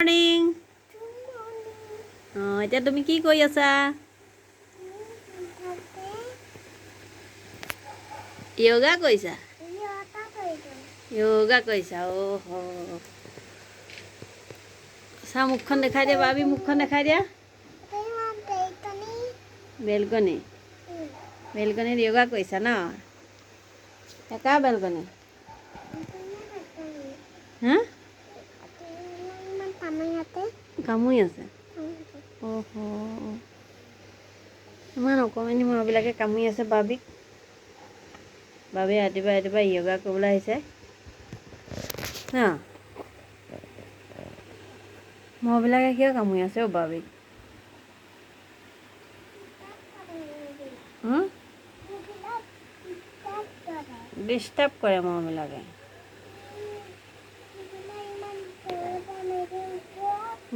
Morning. অঁ, এতিয়া তুমি কি কৰি আছা? য়োগা কৰিছা? য়োগা কৰিছা? অ' চা, মুখখন দেখাই দিয়া বাবি, মুখখন দেখাই দিয়া। বেলকনি, বেলকনিত য়োগা কৰিছা ন? একা বেলকনি হা? কামুৰি আছে। অহ, ইমান অকণমানি মহবিলাকে কামুৰি আছে বাবিক। বাবে ৰাতিপুৱা ৰাতিপুৱা য়োগা কৰিবলৈ আহিছে ন? মহবিলাকে কিয় কামুৰি আছে অ' বাবিক? ডিষ্টাৰ্ব কৰে মহবিলাকে।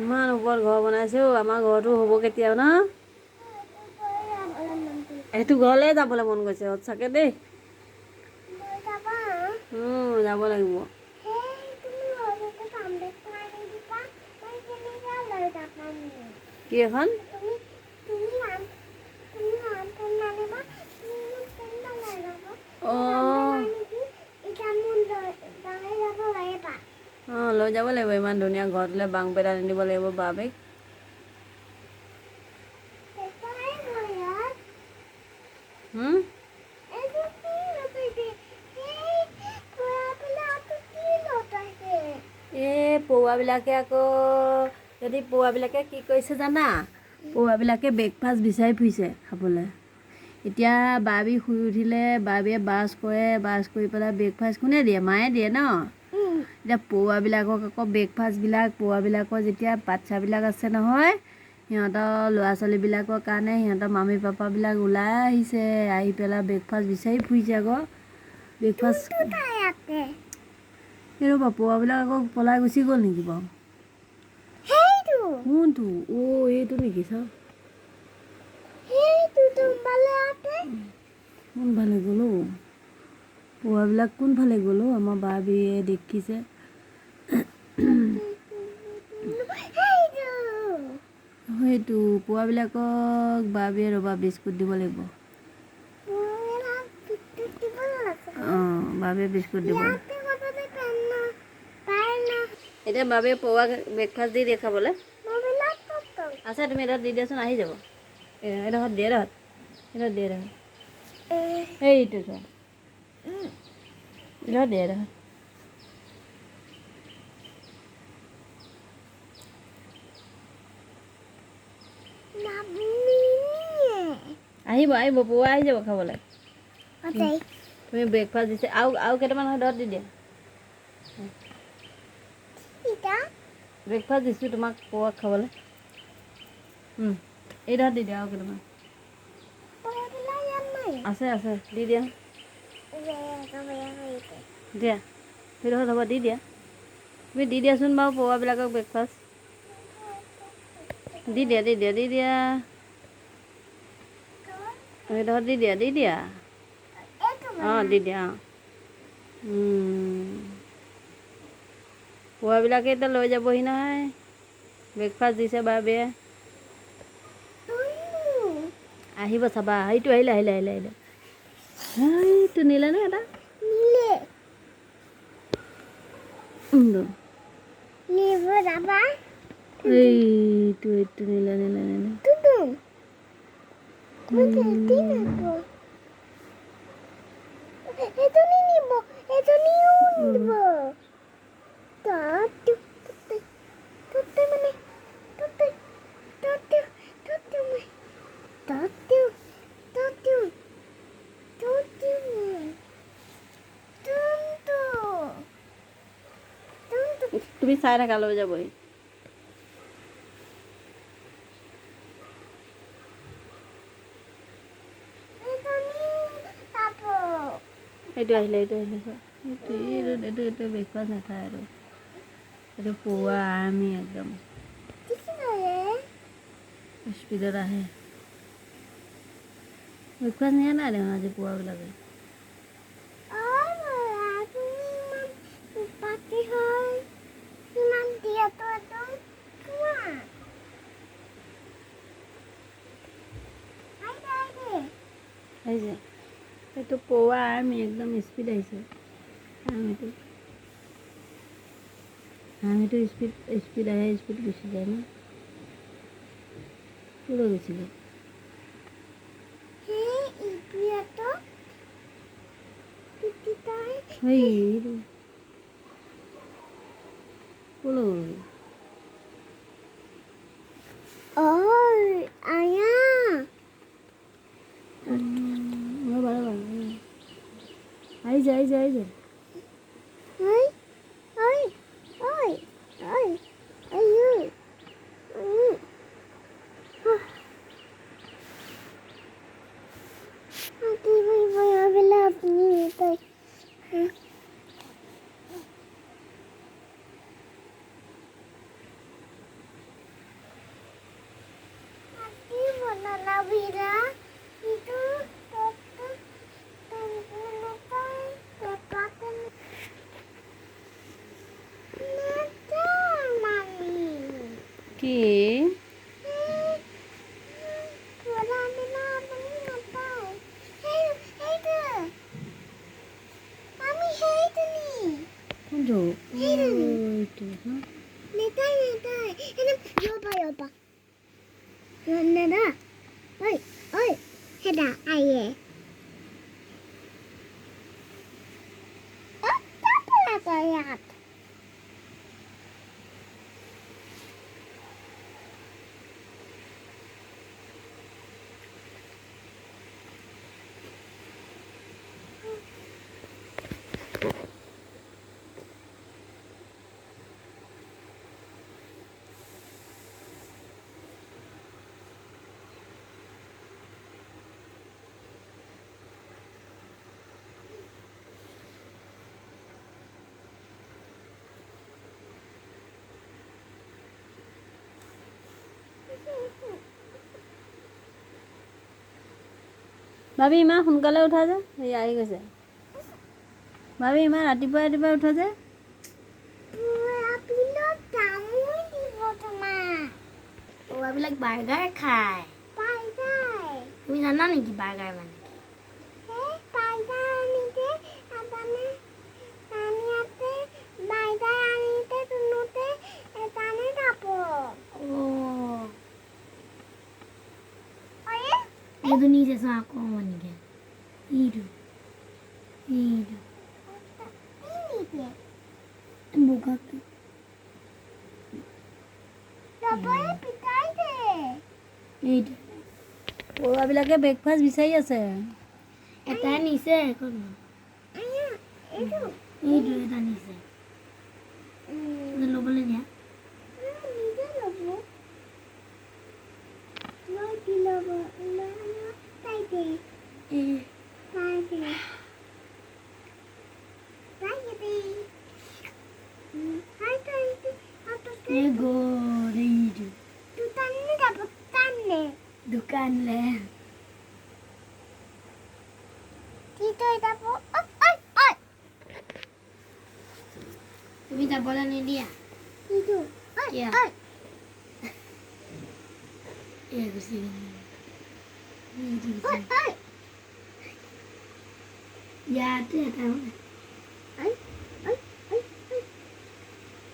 ইমান ওপৰত ঘৰ বনাইছে অ'। আমাৰ ঘৰটো হ'ব কেতিয়া ন? সেইটো ঘৰলৈ যাবলৈ মন গৈছে সঁচাকে দেই। যাব লাগিব। কি এখন? অঁ অঁ, লৈ যাব লাগিব। ইমান ধুনীয়া ঘৰটোলৈ বাং পেট আনি দিব লাগিব বাবেক। এই পৌৱাবিলাকে আকৌ, যদি পৌৱাবিলাকে কি কৰিছে জানা? পৌৱাবিলাকে ব্ৰেকফাষ্ট বিচাৰি ফুৰিছে খাবলৈ। এতিয়া বাবি শুই উঠিলে বাবিয়ে ব্ৰাছ কৰে, ব্ৰাছ কৰি পেলাই ব্ৰেকফাষ্ট কোনে দিয়ে? মায়ে দিয়ে ন? এতিয়া পৌৱাবিলাকক আকৌ ব্ৰেকফাষ্টবিলাক, পৌৱাবিলাকৰ যেতিয়া বাচ্ছাবিলাক আছে নহয়, সিহঁতৰ ল'ৰা ছোৱালীবিলাকৰ কাৰণে সিহঁতৰ মামী পাপাবিলাক ওলাই আহিছে, আহি পেলাই ব্ৰেকফাষ্ট বিচাৰি ফুৰিছে আকৌ। ব্ৰেকফাষ্ট এই ৰ'বা, পৌৱাবিলাক আকৌ পলাই গুচি গ'ল নেকি বাৰু? কোনটো? অ' এইটো নেকি? চাওঁ, কোনফালে গ'ল অ'? পৌৱাবিলাক কোনফালে গ'ল অ'? আমাৰ বাবিয়ে দেখিছে। সেইটো পৌৱাবিলাকক বাবিয়ে ৰ'বা বিস্কুট দিব লাগিব। অঁ, বাবিয়ে বিস্কুট দিব। এতিয়া বাবিয়ে পৌৱা ব্ৰেকফাষ্ট দি দিয়ে খাবলৈ আছে। তুমি এডোখৰত দি দিয়াচোন, আহি যাব। এডোখৰত দিয়ে, এডোখৰত, এডোখৰত দিয়ে, এডোখৰত। এইটো চোৱা, এডোখৰত দিয়ে, এডোখৰত। আহিব, আহিব, পৌৱা আহি যাব খাবলৈ। তুমি ব্ৰেকফাষ্ট দিছে আৰু, আৰু কেইটামান এডোখৰত দি দিয়া। ব্ৰেকফাষ্ট দিছোঁ তোমাক পৌৱাক খাবলৈ। এইডোখৰত দি দিয়া, আৰু কেইটামান আছে, আছে, দি দিয়া, দিয়া। সেইডোখৰত হ'ব, দি দিয়া। তুমি দি দিয়াচোন বাৰু পৌৱাবিলাকক ব্ৰেকফাষ্ট দি দিয়া, দি দিয়া, দি দিয়া। সেইডোখৰত দি দিয়া, দি দিয়া। অঁ, দি দিয়া। অঁ, পৌৱাবিলাকে এতিয়া লৈ যাবহি নহয়। ব্ৰেকফাষ্ট দিছে বাবিয়ে। আহিব চাবা। সেইটো আহিলে, আহিলে, আহিলে, আহিলে। সেইটো নিলে নে এটা? এইটো, এইটো নিলে, নিলে, নিলে। তুমি চাই থাকা, লৈ যাবহি। এইটো আহিলে, এইটো আহিলে। এইটো, এইটো, এইটো, এইটো ব্ৰেকফাষ্ট নাখায়। আৰু এইটো পৌৱা আৰ্মি, একদম স্পীডত আহে। ব্ৰেকফাষ্ট নিয়া নাই দেখোন আজি পৌৱাবিলাকে। আহিছে। এইটো পৰুৱা আৰ্মি, একদম স্পীড আহিছে আৰ্মিটো। আৰ্মিটো স্পীড স্পীড আহে, স্পীড গুচি যায় ন। ক'লৈ গৈছিলে? সেইটো ক'লৈ গ'লগৈ? ৰ'বা ৰ'বা, আহিছে আহিছে আহিছে। কি কোনটো? এইটো ভাবি ইমান সোনকালে উঠা যে? এই আহি গৈছে। ভাবি ইমান ৰাতিপুৱা ৰাতিপুৱা উঠা যে? পৰুৱাবিলাক বাৰ্গাৰ খায়, তুমি জানা নেকি বাৰ্গাৰ মানে? এইটো নিছে চোৱা অকণমানিকে, এইটো এইটো বগাটো। এইটো পৰুৱাবিলাকে ব্ৰেকফাষ্ট বিচাৰি আছে। এটা নিছে, এইটো এটা নিছে, ল'বলৈ দিয়া। দোকানলে তুমি যাবলৈ নিদিয়া। গুচি ইয়াতে এটা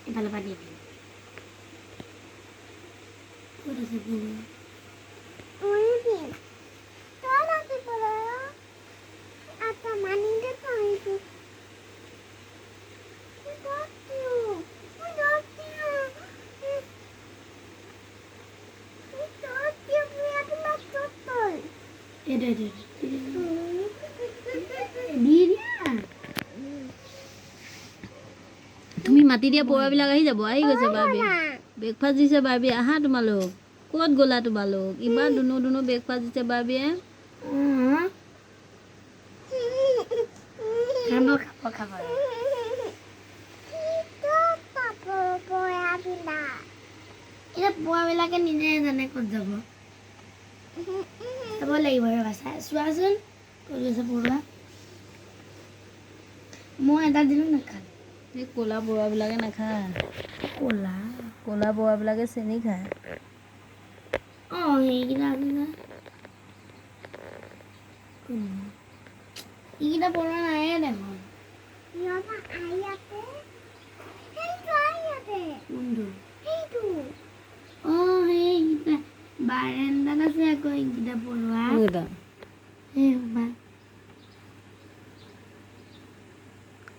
এফালৰ পৰা দি দিম। ক'ত আছে পৰুৱা? এইটো এইটো দি দিয়া। তুমি মাতি দিয়া পৰুৱাবিলাক আহি যাব। আহি গৈছে বাৰ্বি, ব্ৰেকফাষ্ট দিছে বাৰ্বি। আহা তোমালোক, ক'ত গ'লা তোমালোক? ইমান ধুনু ধুনু ব্ৰেকফাষ্ট দিছে বাৰ্বিয়ে। খাব খাব খাব। এতিয়া পৰুৱাবিলাকে নিজে জানে ক'ত যাব। চাব লাগিব ৰ'বা, চাই চোৱাচোন ক'ত গৈছে পৰুৱা। মই এটা দিলোঁ নাখালে। এই ক'লা পৰুৱাবিলাকে নাখায়। ক'লা ক'লা পৰুৱাবিলাকে চেনি খায়। অঁ, সেইকেইটা আছে যে। এইকেইটা পৰুৱা নাইয়ে দেখোন। কোনটো? অঁ, সেইকেইটা বাৰেণ্ডাত আছে আকৌ এইকেইটা পৰুৱা। কোনকেইটা? সেই সোপা।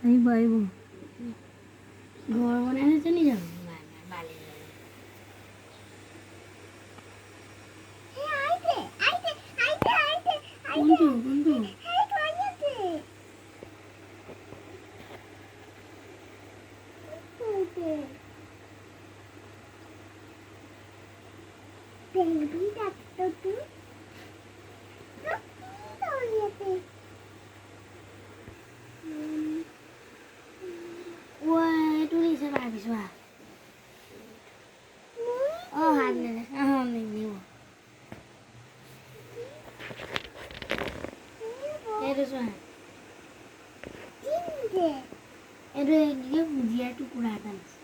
আহিব আহিব। ঘৰ বনাই থৈছে নি জানো বালি? কোনটো কোনটো? এইটো নিছে ভাবিছো। অঁ, হাত নেদেখা। অঁ, নিনিব এইটো। চোৱা, এইটো কি ভুজিয়াৰ টুকুৰা এটা নিছে।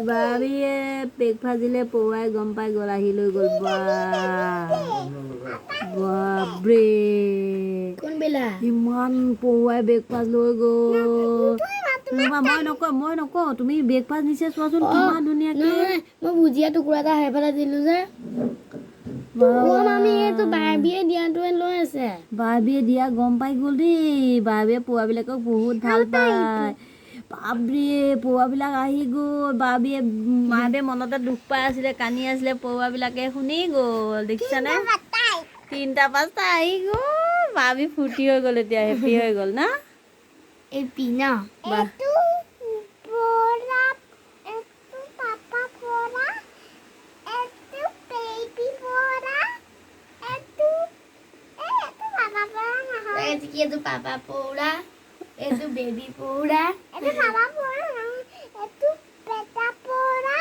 বাবিয়ে ব্ৰেকফাষ্ট দিলে, পৰুৱাই গম পাই গ'ল, আহি লৈ গ'ল। বাপৰে, ইমান পৰুৱাই ব্ৰেকফাষ্ট লৈ গ'ল। মই নকওঁ, মই নকওঁ, তুমি ব্ৰেকফাষ্ট নিছে, চোৱাচোন কিমান ধুনীয়াকে। মই ভুজিয়া টুকুৰা এটা সেইফালে দিলো যে। বাৰ্বিয়ে দিয়া গম পাই গ'ল দেই। বাৰ্বিয়ে পৰুৱাবিলাকক বহুত ভাল পায়। বাপৰে, পৰুৱাবিলাক আহি গ'ল। বাৰ্বিয়ে মাহঁতে মনতে দুখ পাই আছিলে, কান্দি আছিলে, পৰুৱাবিলাকে শুনি গ'ল, দেখিছানে? তিনিটা পাঁচটা আহি গ'ল। বাৰ্বি ফূৰ্তি হৈ গ'ল, এতিয়া হেপী হৈ গ'ল না? এইটো পাপা পৌৰা, এইটো বেবী পৌৰা, এইটো পাপা পৌৰা, এইটো বেটা পৌৰা,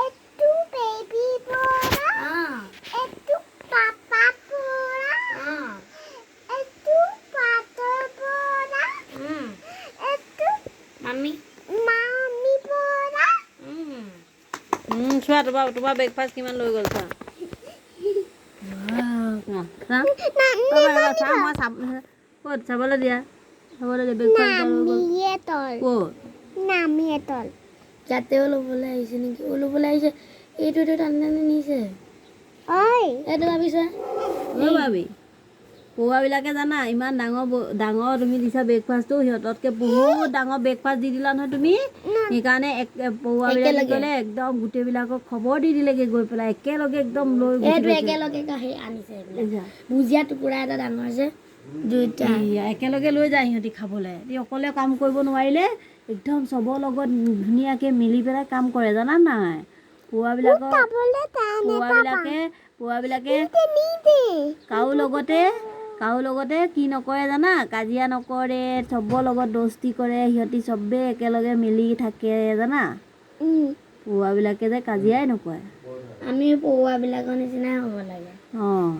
এইটো বেবী পৌৰা, এইটো পাপা পৌৰা, এইটো পাতৰ পৌৰা, এইটো মামী মামী পৌৰা। চোৱা, তোমাৰ ব্ৰেকফাষ্ট কিমান লৈ গ'ল চোৱা। মই চাব ক'ত চাবলৈ দিয়া, চাবলৈ দিয়া ব্ৰেকফাষ্ট ক'ত? নামিয়ে তল যাতেও ল'বলৈ আহিছে নেকি? অ, ল'বলৈ আহিছে। এইটো এইটো টানি টানি নিছে। এইটো ভাবিছা? অ ভাবি, পৰুৱাবিলাকে জানা ইমান ডাঙৰ ডাঙৰ তুমি দিছা ব্ৰেকফাষ্টটো, সিহঁততকৈ বহুত ডাঙৰ ব্ৰেকফাষ্ট দি দিলা নহয় তুমি, সেইকাৰণে পৰুৱাবিলাকে গ'লে একদম গোটেইবিলাকক খবৰ দি দিলেগৈ গৈ পেলাই একেলগে একদম লৈ এইটো একেলগে আনিছে। ভুজিয়া টুকুৰা এটা ডাঙৰ যে দুইটা একেলগে লৈ যায় সিহঁতি খাবলৈ। অকলে কাম কৰিব নোৱাৰিলে একদম চবৰ লগত ধুনীয়াকৈ মিলি পেলাই কাম কৰে, জানা নাই? পৰুৱাবিলাকক পৰুৱাবিলাকে কাৰো লগতে কি নকৰে জানা? কাজিয়া নকৰে, চবৰ লগত দোস্তি কৰে, সিহঁতি চবেই একেলগে মিলি থাকে জানা? পৰুৱাবিলাকে যে কাজিয়াই নকৰে। আমি পৰুৱাবিলাকৰ নিচিনাই হ'ব লাগে। অঁ,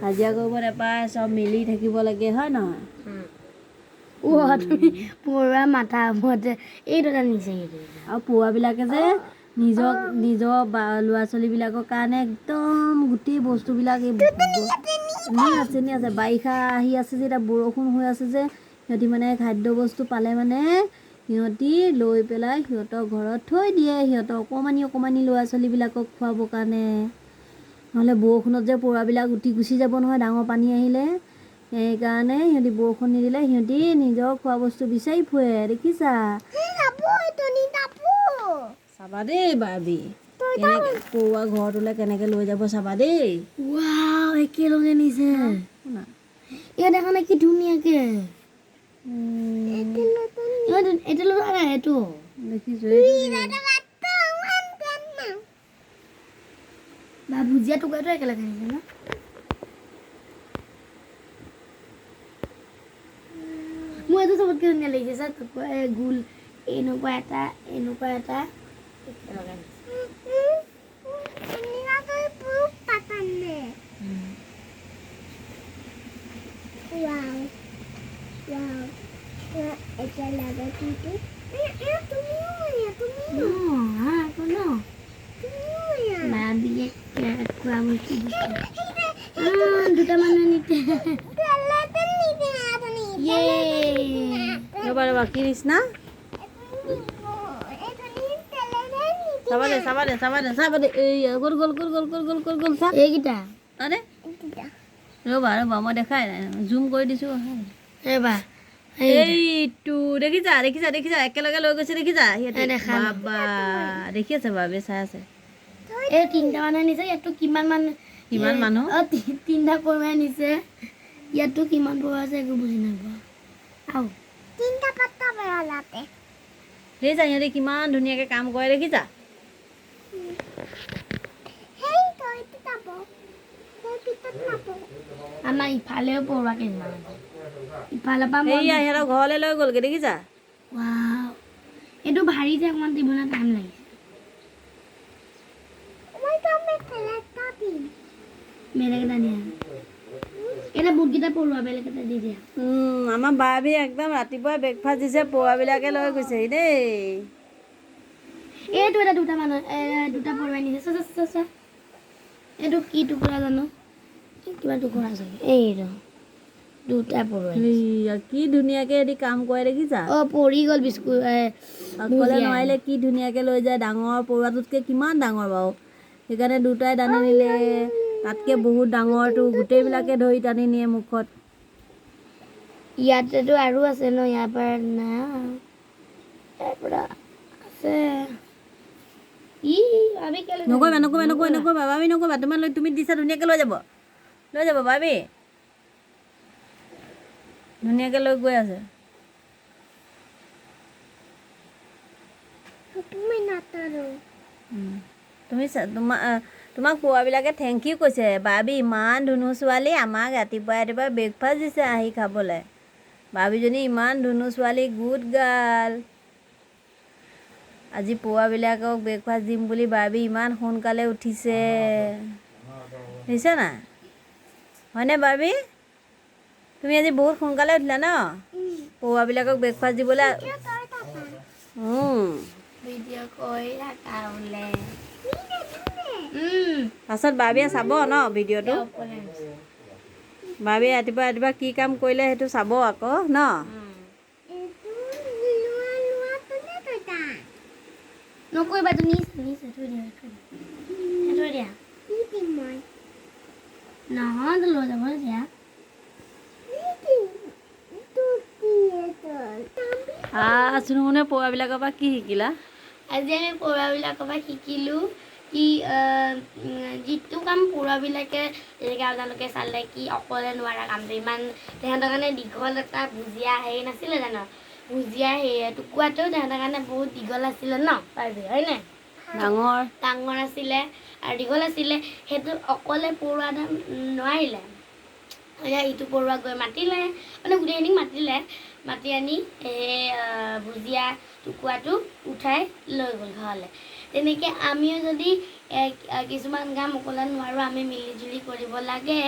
কাজিয়া কৰিব নাপায়, চব মিলি থাকিব লাগে, হয় নহয়? তুমি পৰুৱা মাথা ওপৰতে এইটো এটা নিছে। আৰু পৰুৱাবিলাকে যে নিজৰ নিজৰ ল'ৰা ছোৱালীবিলাকৰ কাৰণে একদম গোটেই বস্তুবিলাক এই নি আছে, নি আছে। বাৰিষা আহি আছে যে, এতিয়া বৰষুণ হৈ আছে যে, সিহঁতি মানে খাদ্য বস্তু পালে মানে সিহঁতি লৈ পেলাই সিহঁতৰ ঘৰত থৈ দিয়ে, সিহঁতৰ অকণমানি অকণমানি ল'ৰা ছোৱালীবিলাকক খুৱাবৰ কাৰণে। নহ'লে বৰষুণত যে পৰুৱাবিলাক উটি গুচি যাব নহয় ডাঙৰ পানী আহিলে, সেইকাৰণে সিহঁতি বৰষুণ নিদিলে সিহঁতি নিজৰ খোৱা বস্তু বিচাৰি ফুৰে, দেখিছা? চাবা দেই বাৰ্বি, কেনেকৈ পৰুৱা ঘৰটোলৈ কেনেকৈ লৈ যাব চাবা দেই। ৱাও, একেলগে নিছে। ইয়াত দেখা নাই কি ধুনীয়াকে। এইটো লোৱা নাই, এইটো দেখিছোঁ। ভুজিয়া টুকুৰাটো একেলগে নিছে ন? মোৰ এইটো চবতকৈ ধুনীয়া লাগিছে। চা, টুকুৰা এই গোল এনেকুৱা এটা, এনেকুৱা এটা একেলগে নিছে। দুটা মানুহ নিতে। ৰ'বা ৰ'বা, কি নিচিনা? চাবা দে, চাবা দে, চাবা দে, চাবা দে। এই ক'ত গ'ল, ক'ত গ'ল, ক'ত গ'ল, ক'ত গ'ল? চা। এইকেইটা। আৰে ৰ'বা ৰ'বা, মই দেখাই নাই, জুম কৰি দিছোঁ। ৰ'বা। এইটো দেখিছা, দেখিছা, দেখিছা, একেলগে লৈ গৈছে, দেখিছা সিহঁতে? বাবা দেখি আছে, বাবে চাই আছে। এই তিনিটা মানুহ নিছে। ইয়াততো কিমান মানুহ, কিমান মানুহ? অ, তিনিটা পৰুৱাই নিছে। ইয়াততো কিমান পৰুৱা আছে একো বুজি নাপাওঁ। আও তিনিটা পাত্তা পেলাতে। দেখিছা সিহঁতে কিমান ধুনীয়াকে কাম কৰে, দেখিছা? আমাৰ ইফালেও পৰুৱা কেইজনমান আছে। ইফালৰ পৰা সেয়া সিহঁতৰ ঘৰলৈ লৈ গ'লগে, দেখিছা? ৱাও, এইটো ভাৰী যে, অকণমান দিবলৈ টাইম লাগিছে। বেলেগ এটা দিয়া, এটা বুটকেইটা পৰুৱা বেলেগ এটা দি দিয়া। আমাৰ বাৰ্বি একদম ৰাতিপুৱাই ব্ৰেকফাষ্ট দিছে, পৰুৱাবিলাকে লৈ গৈছেহি দেই। এইটো এটা দুটা মানুহ, দুটা পৰুৱাই নিছে। চা চা চা, এইটো কি টুকুৰা জানো? কিবা টুকুৰা চাগে। এইটো দুটা পৰুৱা। কি ধুনীয়াকে এদি কাম কৰে, দেখিছা? অ, পৰি গ'ল বিস্কুট। অকলে নোৱাৰিলে কি ধুনীয়াকে লৈ যায়। ডাঙৰ পৰুৱাটোতকে কিমান ডাঙৰ বাৰু, সেইকাৰণে দুটাই টানি নিলে। তাতকে বহুত ডাঙৰটো গোটেইবিলাকে ধৰি টানি নিয়ে মুখত। ইয়াতেতো আৰু আছে ন? ইয়াৰ পৰা নাই, ইয়াৰ পৰা আছে। নকৰিবা, নকৰিবা, নকৰিবা, নকৰিবা বাবি, নকৰিবা। তোমাৰ লৈ তুমি দিছা, ধুনীয়াকে লৈ যাব, লৈ যাব বাবি, ধুনীয়াকে লৈ গৈ আছে। তুমি তোমাক পৰুৱাবিলাকে thank U কৈছে। বাবি ইমান ধুনু ছোৱালী, আমাক ৰাতিপুৱাই ৰাতিপুৱাই ব্ৰেকফাষ্ট দিছে আহি খাবলৈ। বাবিজনী ইমান ধুনু ছোৱালী, গুড গাৰ্ল। আজি পৰুৱাবিলাকক ব্ৰেকফাষ্ট দিম বুলি বাবি ইমান সোনকালে উঠিছে, দিছে নাই? হয়নে বাবি? তুমি আজি বহুত সোনকালে উঠিলা ন পৰুৱাবিলাকক ব্ৰেকফাষ্ট দিবলৈ? পাছত বাবিয়ে চাব ন ভিডিঅ'টো? বাবিয়ে ৰাতিপুৱা ৰাতিপুৱা কি কাম কৰিলে সেইটো চাব আকৌ ন? নকৰিবা, নিছে, থৈ দিয়া, থৈ দিয়া। নহয়, লৈ যাব দিয়া। চুনুমুনে পৰুৱাবিলাকৰ পৰা কি শিকিলা? আজি আমি পৰুৱাবিলাকৰ পৰা শিকিলোঁ কি যিটো কাম পৰুৱাবিলাকে, যেনেকৈ আপোনালোকে চালে কি অকলে নোৱাৰা কামটো, ইমান তেহেঁতৰ কাৰণে দীঘল এটা ভুজিয়া হেৰি নাছিলে জানো? ভুজিয়া হেৰি টুকুৰাটো তেহেঁতৰ কাৰণে বহুত দীঘল আছিলে ন পাৰিবি, হয়নে? ডাঙৰ ডাঙৰ আছিলে আৰু দীঘল আছিলে। সেইটো অকলে পৰুৱা এটা নোৱাৰিলে। এতিয়া ইটো পৰুৱা গৈ মাতিলে, মানে গোটেইখিনিক মাতিলে, মাতি আনি এই ভুজিয়া টুকুৰাটো উঠাই লৈ গ'ল ঘৰলৈ। তেনেকৈ আমিও যদি কিছুমান কাম অকলে নোৱাৰোঁ, আমি মিলিজুলি কৰিব লাগে।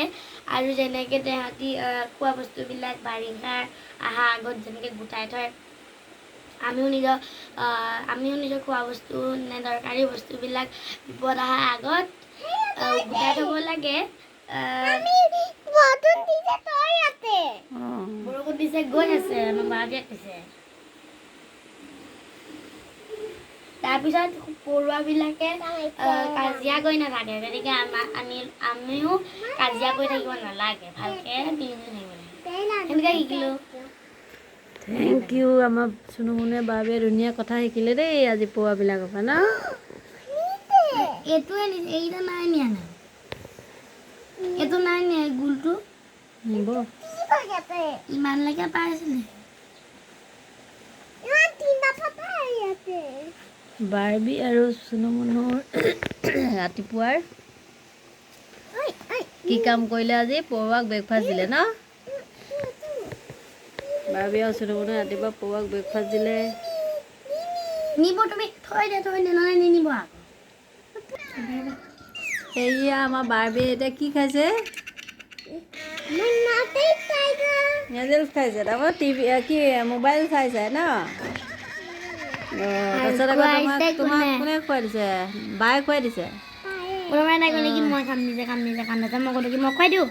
আৰু যেনেকৈ তেহেঁতি খোৱা বস্তুবিলাক বাৰিষাৰ অহাৰ আগত যেনেকৈ গোটাই থয়, আমিও নিজৰ খোৱা বস্তু নে দৰকাৰী বস্তুবিলাক বিপদ অহাৰ আগত গোটাই থ'ব লাগে। বৰষুণ দিছে, গৈ আছে, আমাৰ বাবিয়ে কৈছে। তাৰপিছত পৰুৱাবিলাকে কাজিয়া কৰি নাথাকে, গতিকে আমিও কাজিয়া কৰি থাকিব নালাগে, ভালকে মিলিজুলি থাকিব লাগে। সেনেকৈ শিকিলোঁ। Thank U. আমাৰ চুনুমুনে বাবে ধুনীয়া কথা শিকিলে দেই আজি পৰুৱাবিলাকৰ পৰা ন? এইটোৱে এইকেইটা নাই নিয়া, নাই এইটো নাই নিয়া, গোলটো নিব। ইমানলৈকে পাইছিলে। বাৰ্বি আৰু চুনুমুনুৰ ৰাতিপুৱাৰ কি কাম কৰিলে আজি? পৰুৱাক ব্ৰেকফাষ্ট দিলে ন? বাৰ্বি আৰু চুনুমুনুৱে ৰাতিপুৱা পৰুৱাক ব্ৰেকফাষ্ট দিলে। নিব, তুমি থৈ দে, থৈ দে, নহ'লে নিনিব আকৌ। এয়া আমাৰ বাৰ্বিয়ে এতিয়া কি খাইছে? মই নাতেই টাইগাৰ। নুডলছ খাইছে। তাৰপৰা টিভি কি মোবাইল চাই চাই ন? অঁ, তাৰপিছত আকৌ তোমাক খুৱাইছে তোমাক কোনে? কোনে খুৱাই দিছে? বায়ে খুৱাই দিছে। প্ৰথমে তাই ক'লে কি মই খাম, নিজে খাম, নিজে খাম। তাৰপিছত মই ক'লো কি মই খুৱাই দিওঁ,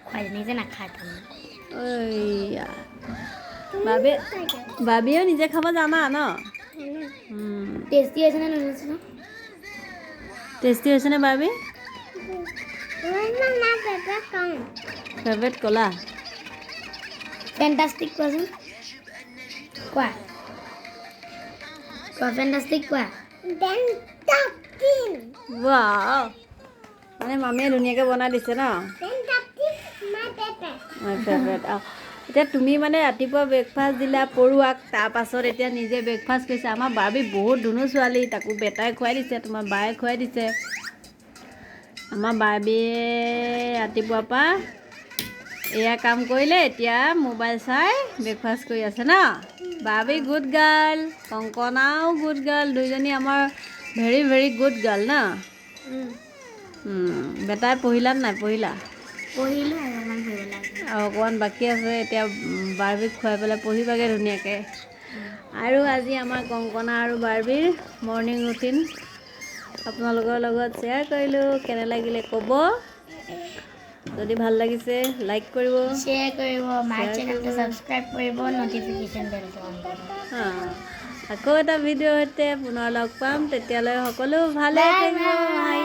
খুৱাই দিওঁ। নিজে নাখায় তাৰমানে। ঐয়া, বাবী, বাবিয়েও নিজে খাব জানা ন? টেষ্টি হৈছে নে নুডলছটো? টেষ্টি হৈছেনে বাৰ্বি? মই না পেপা কম। ফেভৰেট ক'লা। ফেণ্টাষ্টিক কোৱাচোন, কোৱা, কোৱা, ফেণ্টাষ্টিক কোৱা। ফেণ্টাষ্টিক। ৱাও, মানে মামীয়ে ধুনীয়াকৈ বনাই দিছে ন? ফেণ্টাষ্টিক, মাই পেপা। My favourite. এতিয়া তুমি মানে ৰাতিপুৱা ব্ৰেকফাষ্ট দিলা পৰুৱাক, তাৰপাছত এতিয়া নিজে ব্ৰেকফাষ্ট কৰিছা। আমাৰ বাৰ্বি বহুত ধুনু ছোৱালী, তাকো বেটাই খুৱাই দিছে, তোমাৰ বায়ে খুৱাই দিছে। আমাৰ বাৰ্বিয়ে ৰাতিপুৱাৰ পৰা এয়া কাম কৰিলে, এতিয়া মোবাইল চাই ব্ৰেকফাষ্ট কৰি আছে ন? বাৰ্বি গুড গাৰ্ল, কংকনাও গুড গাৰ্ল, দুইজনী আমাৰ ভেৰি ভেৰি গুড গাৰ্ল ন? বেটাই পঢ়িলা নাই পঢ়িলা? পঢ়িলোঁ, আৰু অকণমান পঢ়িব লাগে। আৰু অকণমান বাকী আছে। এতিয়া বাৰ্বিক খুৱাই পেলাই পঢ়িবাগৈ ধুনীয়াকৈ। আৰু আজি আমাৰ কংকনা আৰু বাৰ্বিৰ মৰ্ণিং ৰুটিন আপোনালোকৰ লগত শ্বেয়াৰ কৰিলোঁ। কেনে লাগিলে ক'ব। যদি ভাল লাগিছে লাইক কৰিব, শ্বেয়াৰ কৰিব, মাৰ Share চেনেলটো কৰিব। ছাবস্ক্ৰাইব কৰিব, নটিফিকেশ্যন বেলটো অন কৰিব। আকৌ এটা ভিডিঅ'ৰ সৈতে পুনৰ লগ পাম। তেতিয়ালৈ সকলো ভালে Bye থাকিব। bye. হাঁহি